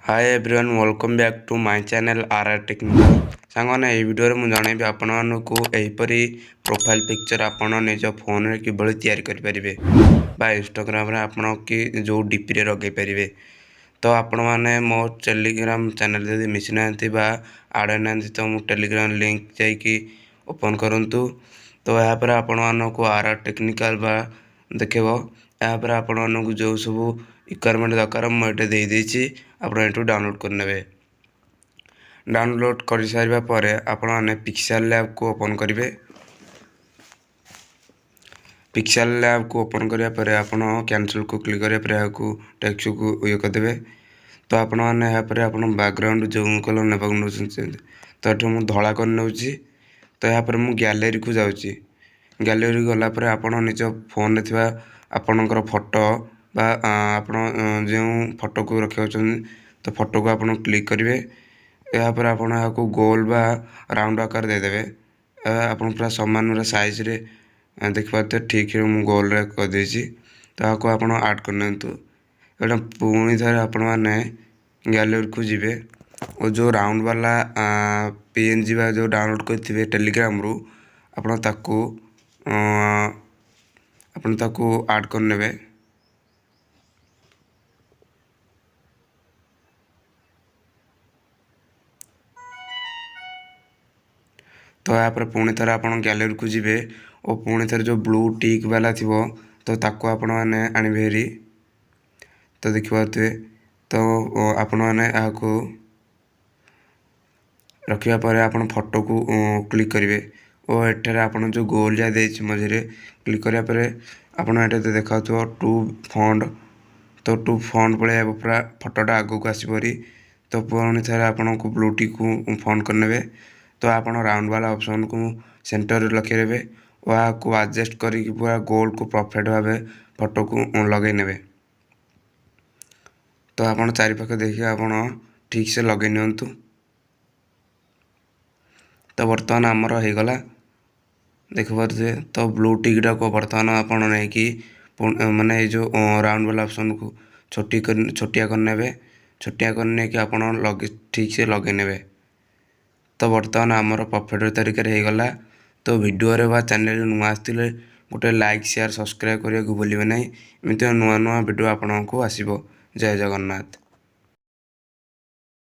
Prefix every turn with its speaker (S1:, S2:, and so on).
S1: Hi everyone, welcome back to my channel R R Technical। ସାଙ୍ଗମାନେ, ଏହି ଭିଡ଼ିଓରେ ମୁଁ ଜଣାଇବି ଆପଣମାନଙ୍କୁ ଏହିପରି ପ୍ରୋଫାଇଲ୍ ପିକ୍ଚର୍ ଆପଣ ନିଜ ଫୋନରେ କିଭଳି ତିଆରି କରିପାରିବେ ବା ଇନଷ୍ଟାଗ୍ରାମରେ ଆପଣ କି ଯେଉଁ ଡିପିରେ ଲଗାଇ ପାରିବେ। ତ ଆପଣମାନେ ମୋ ଟେଲିଗ୍ରାମ ଚ୍ୟାନେଲ୍ ଯଦି ମିଶିନାହାନ୍ତି ବା ଆଡ଼୍ ହେଇନାହାନ୍ତି, ତ ମୁଁ ଟେଲିଗ୍ରାମ ଲିଙ୍କ୍ ଯାଇକି ଓପନ୍ କରନ୍ତୁ। ତ ଏହାପରେ ଆପଣମାନଙ୍କୁ ଆର୍ ଆର୍ ଟେକ୍ନିକାଲ୍ ବା ଦେଖେଇବ। ଏହାପରେ ଆପଣମାନଙ୍କୁ ଯେଉଁ ସବୁ ରିକ୍ୱାରମେଣ୍ଟ ଦରକାର, ମୁଁ ଏଠି ଦେଇଦେଇଛି, ଆପଣ ଏଠୁ ଡାଉନଲୋଡ଼୍ କରିନେବେ। ଡାଉନଲୋଡ଼୍ କରିସାରିବା ପରେ ଆପଣମାନେ ପିକ୍ସେଲ୍ ଲ୍ୟାବ୍କୁ ଓପନ୍ କରିବେ। ପିକ୍ସେଲ୍ ଲ୍ୟାବ୍କୁ ଓପନ୍ କରିବା ପରେ ଆପଣ କ୍ୟାନସଲ୍କୁ କ୍ଲିକ୍ କରିବା ପରେ ଏହାକୁ ଟେକ୍ସଟକୁ ଇଏ କରିଦେବେ। ତ ଆପଣମାନେ ଏହାପରେ ଆପଣ ବ୍ୟାକଗ୍ରାଉଣ୍ଡ ଯେଉଁ କଲର୍ ନେବାକୁ ନେଉଛନ୍ତି, ତ ଏଠି ମୁଁ ଧଳା କରିନେଉଛି। ତ ଏହାପରେ ମୁଁ ଗ୍ୟାଲେରୀକୁ ଯାଉଛି। ଗ୍ୟାଲେରୀ ଗଲା ପରେ ଆପଣ ନିଜ ଫୋନ୍ରେ ଥିବା ଆପଣଙ୍କର ଫଟୋ ବା ଆପଣ ଯେଉଁ ଫଟୋକୁ ରଖିବାକୁ ଚାହୁଁଛନ୍ତି, ତ ଫଟୋକୁ ଆପଣ କ୍ଲିକ୍ କରିବେ। ଏହାପରେ ଆପଣ ଏହାକୁ ଗୋଲ ବା ରାଉଣ୍ଡ ଆକାର ଦେଇଦେବେ। ଏହା ଆପଣ ପୁରା ସମାନ ସାଇଜ୍ରେ ଦେଖିପାରୁଥିବେ। ଠିକ୍ରେ ମୁଁ ଗୋଲରେ କରିଦେଇଛି। ତ ଏହାକୁ ଆପଣ ଆଡ଼୍ କରିନିଅନ୍ତୁ। ଏଇଟା ପୁଣି ଥରେ ଆପଣମାନେ ଗ୍ୟାଲେରୀକୁ ଯିବେ ଓ ଯେଉଁ ରାଉଣ୍ଡ ବାଲା PNG ବା ଯେଉଁ ଡାଉନଲୋଡ଼୍ କରିଥିବେ ଟେଲିଗ୍ରାମରୁ, ଆପଣ ତାକୁ ଆଡ଼୍ କରିନେବେ। ତ ଏହାପରେ ପୁଣି ଥରେ ଆପଣ ଗ୍ୟାଲେରୀକୁ ଯିବେ ଓ ପୁଣି ଥରେ ଯେଉଁ ବ୍ଲୁ ଟିକ୍ ବାଲା ଥିବ, ତ ତାକୁ ଆପଣମାନେ ଆଣିବେ ହେରି। ତ ଦେଖିପାରୁଥିବେ। ତ ଆପଣମାନେ ଏହାକୁ ରଖିବା ପରେ ଆପଣ ଫଟୋକୁ କ୍ଲିକ୍ କରିବେ ଓ ଏଠାରେ ଆପଣ ଯେଉଁ ଗୋଲ ଯାହା ଦେଇଛି, ମଝିରେ କ୍ଲିକ୍ କରିବା ପରେ ଆପଣ ଏଠାରେ ଦେଖାଉଥିବ ଟୁ ଫ୍ରଣ୍ଟ। ତ ଟୁ ଫ୍ରଣ୍ଟ ପଳେଇ ପୁରା ଫଟୋଟା ଆଗକୁ ଆସିବ ହେରି। ତ ପୁଣି ଥରେ ଆପଣଙ୍କୁ ବ୍ଲୁ ଟିକ୍କୁ ଫ୍ରଣ୍ଟ କରିନେବେ। ତ ଆପଣ ରାଉଣ୍ଡ ବାଲା ଅପସନ୍କୁ ସେଣ୍ଟରରେ ରଖିଦେବେ ଓ ଏହାକୁ ଆଡ଼ଜଷ୍ଟ କରିକି ପୁରା ଗୋଲକୁ ପରଫେକ୍ଟ ଭାବେ ଫଟୋକୁ ଲଗାଇ ନେବେ। ତ ଆପଣ ଚାରିପାଖ ଦେଖିକି ଆପଣ ଠିକ୍ସେ ଲଗାଇ ନିଅନ୍ତୁ। ତ ବର୍ତ୍ତମାନ ଆମର ହେଇଗଲା, ଦେଖିପାରୁଥିବେ। ତ ବ୍ଲୁ ଟିକ୍ଟାକୁ ବର୍ତ୍ତମାନ ଆପଣ ନେଇକି ମାନେ ଏଇ ଯେଉଁ ରାଉଣ୍ଡ ବାଲା ଅପସନ୍କୁ ଛୋଟି କରି ଛୋଟିଆ କରିନେବେ। ଛୋଟିଆ କରିନେଇକି ଆପଣ ଲଗେଇ ଠିକ୍ସେ ଲଗାଇ ନେବେ। ତ ବର୍ତ୍ତମାନ ଆମର ପରଫେକ୍ଟ ତରିକାରେ ହେଇଗଲା। ତ ଭିଡ଼ିଓରେ ବା ଚ୍ୟାନେଲରେ ନୂଆ ଆସିଥିଲେ ଗୋଟେ ଲାଇକ୍, ସେୟାର, ସବସ୍କ୍ରାଇବ୍ କରିବାକୁ ଭୁଲିବେ ନାହିଁ। ଏମିତି ନୂଆ ନୂଆ ଭିଡ଼ିଓ ଆପଣଙ୍କୁ ଆସିବ। ଜୟ ଜଗନ୍ନାଥ।